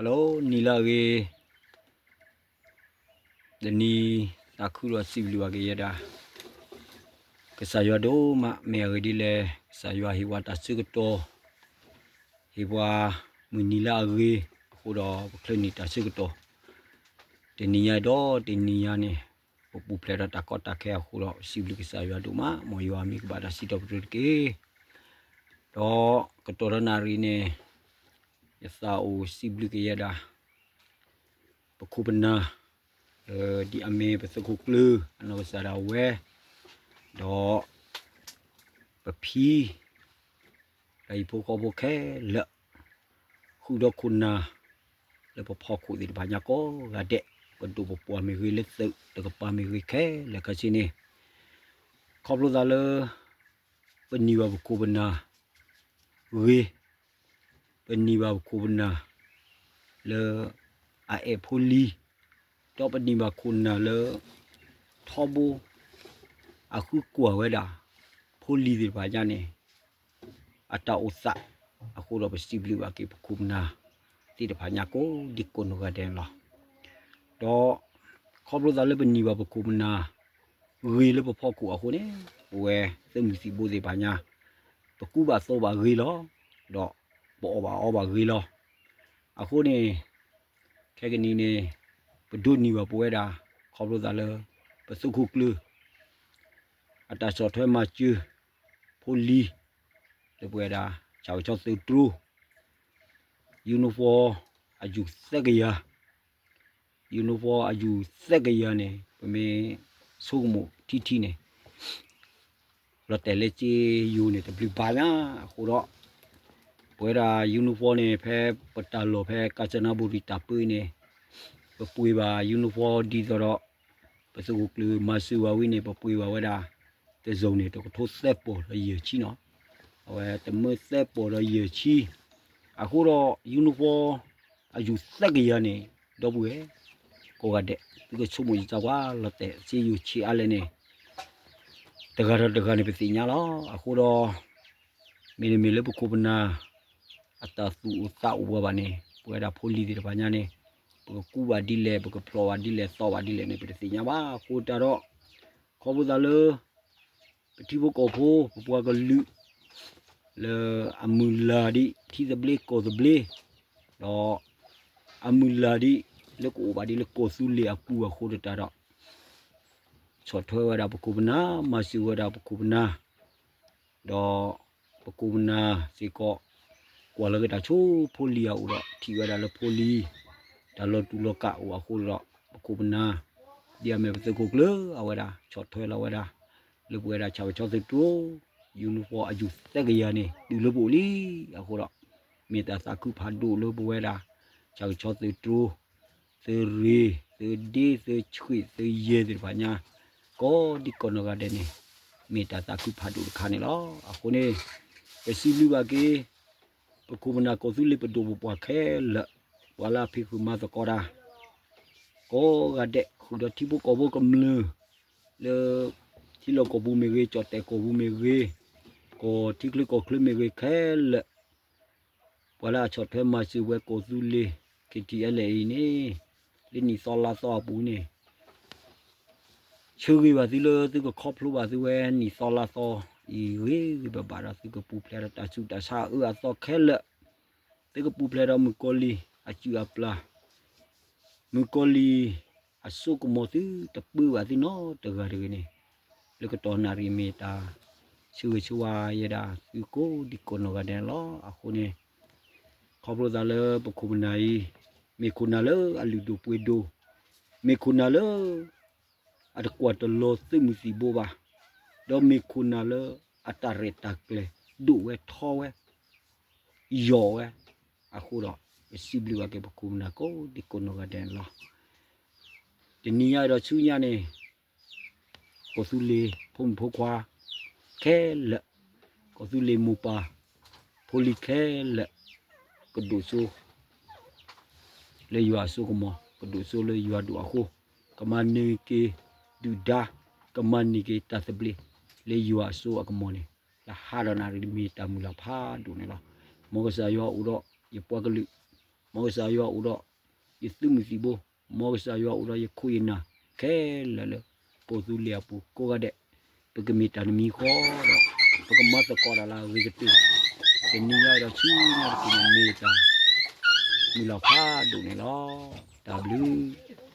Hello, နံၤလၢအဂ့ၤ, တနံၤသးခုဒီးစံးဘျုးဘၣ်က့ၤယဲဒၣ် ကစၢ်ယွၤဒိၣ်မး မ့ၢ်အဂ့ၢ်ဒ်လဲၣ်, ကစၢ်ယွၤဟ့ၣ်ပှၤတၢ်ဆၢကတီၢ်, ဟ့ၣ်ပှၤမုၢ်နံၤလၢအဂ့ၤအဃိဒီး ပချၢန့ၢ်တၢ်ဆၢကတီၢ် တနံၤညါဒီးတနံၤညါန့ၣ် ပပူၤဖျဲးဒီးတၢ်ကီတၢ်ခဲအဃိဒီး စံးဘျုးကစၢ်ယွၤဒိၣ်မး, မ်ယွၤမ့ၢ်ကဘၣ်တၢ်စံးထီၣ်ပတြၢၤတက့ၢ်. ဒီးကတီၢ်ဒီးနၣ်ရံၣ်န့ၣ် ယသးအိၣ်စံးဘျုးက့ၤယဲဒၣ် ပခိၣ်ပနၢ် ဒ်အမ့ၢ်ပသုးခိၣ်ကျၢၢ် အနီၢ်ကစၢ်ဒၣ်ဝဲ ဒီး ပဖံ ဒီးဟံၣ်ဖိဃီဖိခဲလၢာ် ဃုာ်ဒီးခိၣ်နၢ် လၢပဖီခိၣ်သ့ၣ်တဖၣ်ညါကိးဂၤဒဲး, ပဒိၣ်ပပှၢ်မ့ၢ်ဂ့ၤ လၢသုးတကပၤမ့ၢ်ဂ့ၤခဲလၢာ်ခဲဆ့န့ၣ်, ခီဖျိသးလၢ ပန့ၢ်ဘၣ်ပခိၣ်ပနၢ်ဂ့ၤ, ပန့ၢ်ဘၣ်ပခိၣ်ပနၢ် လၢ အအဲၣ်ဖိလံၤ, ဒီးပန့ၢ်ဘၣ်ခိၣ်နၢ်လၢ ထီဘိ အဃုကွၢ်ဝဲဒၣ် ဖိလံၤသ့ၣ်တဖၣ်ညါန့ၣ် အတၢ်အိၣ်သးအဃိဒီး ပစံးဘျုးဘၣ်က့ၤပခိၣ်ပနၢ်သ့ၣ်တဖၣ်ညါကိးဒံကိးနီၢ်ဂၤဒဲးန့ၣ်လီၤ. ဒီး ခီဖျိသးလၢပန့ၢ်ဘၣ်ပခိၣ်ပနၢ်ဂ့ၤလၢပဖီခိၣ်အဃိန့ၣ် ပဝဲသုးမုၢ်သံၣ်ဘိသ့ၣ်တဖၣ်ညါ ပကူဘၣ်သိးဘၣ်ဂ့ၤလီၤ. ဒီးပအီၣ်ဘၣ်အီဘၣ်ဂ့ၤလီၤ. အဃိန့ၣ် ခဲကနံၣ်န့ၣ် ပဒိးန့ၢ်ဘၣ်ပဝဲဒၣ် ခီဖျိသးလၢ ပသုးခိၣ်ကျၢၢ် အတၢ်ဆီၣ်ထွဲမၤစၢၤ ဖိလံၤ လၢပဝဲဒၣ် ဆၣ်ကဆီသုးတြိ uniform အယူၢ်သၢကယၤ, uniform အယူၢ်သၢကယၤန့ၣ် ပမ့ၢ်ဆိကမိၣ်ထံထံန့ၣ် လီၤတဲာ်လၢစ့ယိၤန့ၣ် တဘျုးဘၣ်ညါအဃိဒီး ပဝဲဒၣ် uniform န့ၣ် ဖဲပတၢ်လီၢ်ဖဲ ကၣ်စနၣ်ဘူရံၤ တၢ်ပၢအံၤန့ၣ် ပပှ့ၤဘၣ် uniform ဒ်သိးဒီး ပသုးခိၣ်ကျၢၢ်မၤစၢၤဝဲဝံၤန့ၣ် ပပှ့ၤဘၣ်ဝဲဒၣ် တစုံန့ၣ် တကထိသၢပီၢ်ဒီးယဲၢ်ဆံနီၤ. အဝဲတမၢသၢပီၢ်ဒီးယဲၢ်ဆံ အဃိဒီး uniform အယူၢ်သၢကယၤန့ၣ် ဒီပုၢ်ဝဲၢ် ကိးဂၤဒဲး သုကဆိကမိၣ်ယသးပှၤ လီၤတဲာ်စ့ယိၤဆံးအါလဲၣ်န့ၣ် တဂၤဒီးတဂၤန့ၣ် ပသ့ၣ်ညါလီၤ. အဃိဒီး မ့တမ့ၢ်လၢပခိၣ်ပနၢ် အတၢ်သူၣ်အိၣ်သးအိၣ်ဝဲဘၣ်န့ၣ် ပဝဲဒၣ်ဖိလံၤသ့ၣ်တဖၣ်ညါန့ၣ် ပကကူဘၣ်ဒ်လဲၣ် ပကဖျိးဘၣ်ဒ်လဲၣ် သီဘၣ်ဒ်လဲၣ်န့ၣ် ပတသ့ၣ်ညါဘၣ်. အဃိတၢ်ဒီး ခီဖျိသးလၢ ပထံဖိကီၢ်ဖိ ပပှၤကလုာ် လၢအမုၢ်လၢ်ဒ်ထံသဘျ့ကီၢ်သဘျ့ ဒီး အမုၢ်လၢ်ဒ် လၢကအိၣ်ဘၣ်ဒ်လၢကီၢ်သူလ့ၤအပူၤအဃိတၢ်ဒီး ဆီၣ်ထွဲဝဲဒၣ်ပခိၣ်ပနၢ် မၤစၢၤဝဲဒၣ်ပခိၣ်ပနၢ် ဒီး ပခိၣ်ပနၢ်စ့ၢ်ကီး ကွၢ်လီၤက့ၤတၢ်ဆိဖိလံၤအအိၣ်ဒီး ထံၣ်ဝဲဒၣ်လၢဖိလံၤ တၢ်လီၤတူာ်လီၤကာ်အိၣ်အဃိဒီး ပခိၣ်ပနၢ် ဒ်အမ့ၢ်ပသုးခိၣ်ကျၢၢ်အဝဲဒၣ် ဆီၣ်ထွဲလီၤဝဲဒၣ် လၢပဝဲဒၣ်ဆၣ်ကဆီသုးတြိ uniform အယူၢ်သၢကယၤန့ၣ် တုၤလၢပအိၣ်လံအဃိဒီး မ့ၢ်တၢ်သးခုဖးဒိၣ်လၢပဝဲဒၣ် ဆၣ်ကဆီသုးတြိ သုးရ့ၣ် သုးဒ့ သုးဆှံး သုးယဲၢ်သ့ၣ်တဖၣ်ညါ ကိးဒံကိးနီၢ်ဂၤဒဲးန့ၣ် မ့ၢ်တၢ်သးခုဖးဒိၣ်တခါန့ၣ်လီၤ. အဃိန့ၣ် ပစံးဘျုးဘၣ်က့ၤ ပခိၣ်ပနၢ်ကီၢ်သူလ့ၤပဒိၣ်ပပှၢ်ခဲလၢာ် ပှၤလၢအဖံးဃုာ်မၤသကိးတၢ် ကိးဂၤဒဲး ဃုာ်ဒီးထံဖိကီၢ်ဖိကမျၢၢ် လၢ ထံလီၢ်ကီၢ်ပူၤမ့ၢ်ဂ့ၤ ကၠီၣ်တဲၣ်ကီၢ်ပူၤမ့ၢ်ဂ့ၤ ကီၢ်ထံချၢကီၢ်ချၢမ့ၢ်ဂ့ၤခဲလၢာ် ပှၤလၢအဆီၣ်ထွဲမၤစၢၤဝဲကီၢ်သူလ့ၤ KTLA အံၤန့ၣ် လၢနံၣ်သီလါသီအပူၤန့ၣ် ဆၢဂ့ၤဘၣ်သုလၢသုကခီဖျိဘၣ်သုဝဲနံၣ်သီလါသီအံၤ ဂ့ၤဂ့ၤဘၣ်ဘၣ်ဒီး သုကပူၤဖျဲးဒီးတၢ်ဆူးတၢ်ဆါအအၢအသီခဲလၢာ် သုကပူၤဖျဲးဒီးမုၣ်ကီၤလံၢ်အစုၣ်အပျၢ် မုၣ်ကီၤလံၢ်အစိကမီၤ သုတပၢဘၣ်သုနီတဂၤတဂ့ၤန့ၣ် လၢကတီၢ်နၣ်ရံၣ်မ့ၢ်တၢ် ဆၢဂ့ၤဆၢဝါယဲဒၣ်သုကိးဒံကိးနီၢ်ဂၤဒဲးန့ၣ်လီၤ. အဃိန့ၣ် ခီဖျိသးလၢပခိၣ်ပနၢ်အံၤ မ့ၢ်ခိၣ်နၢ်လၢအလုၢ်ဒိၣ်ပှ့ၤဒိၣ်, မ့ၢ်ခိၣ်နၢ်လၢ အတကွၢ်တလီၤသုးမုၢ်သံၣ်ဘိဘၣ်, ဒီးမ့ၢ်ခိၣ်နၢ်လၢအတၢ်ရဲၣ်တၢ်ကျဲၤဒိၣ်ဝဲထီဝဲ ယီၤဝဲ, အဃိဒီး ပစံးဘျုးဘၣ်က့ၤပခိၣ်ပနၢ်ကိးဒံကိးနီၢ်ဂၤဒဲးန့ၣ်လီၤ. တနံၤညါဒီးဆူညါန့ၣ် ကီၢ်သူလ့ၤဖိမုၣ်ဖိခွါခဲလၢာ်, ကီၢ်သူလ့ၤမိၢ်ပၢ်ဖိလံၤခဲလၢာ် ကဒိၣ်စိ လၢယွၤအစိကမီၤ, ကဒိၣ်စိလၢယွၤဒိၣ်အဃိ, ကမၤန့ၢ်က့ၤဒုၣ်ဒါ, ကမၤန့ၢ်က့ၤတၢ်သဘျ့ လၢယွၤအစိအကမီၤန့ၣ် လၢဟါဒီးနၣ်ရံၣ်မ့ၢ်တၢ်မုၢ်လၢ်ဖးဒိၣ်န့ၣ်လီၤ. မ်ကစၢ်ယွၤအိၣ်ဒီးယပှၤကလုာ် မ်ကစၢ်ယွၤအိၣ်ဒီးယသုးမုၢ်သံၣ်ဘိ, မ်ကစၢ်ယွၤအိၣ်ဒီးယခိၣ်ယနၢ်ခဲလၢာ်လၢ ကီၢ်သူလ့ၤအပူၤကိးဂၤဒဲး, ပကမ့ၢ်တၢ်တမံၤဃီဒီး ပကမၤသကိးတၢ်လၢအဂ့ၤကတၢၢ်, တနံၤညါဒီးဆူညါတက့ၢ်န့ၣ် မ့ၢ်တၢ်မုၢ်လၢ်ဖးဒိၣ်န့ၣ်လီၤ. တၢ်ဘျုး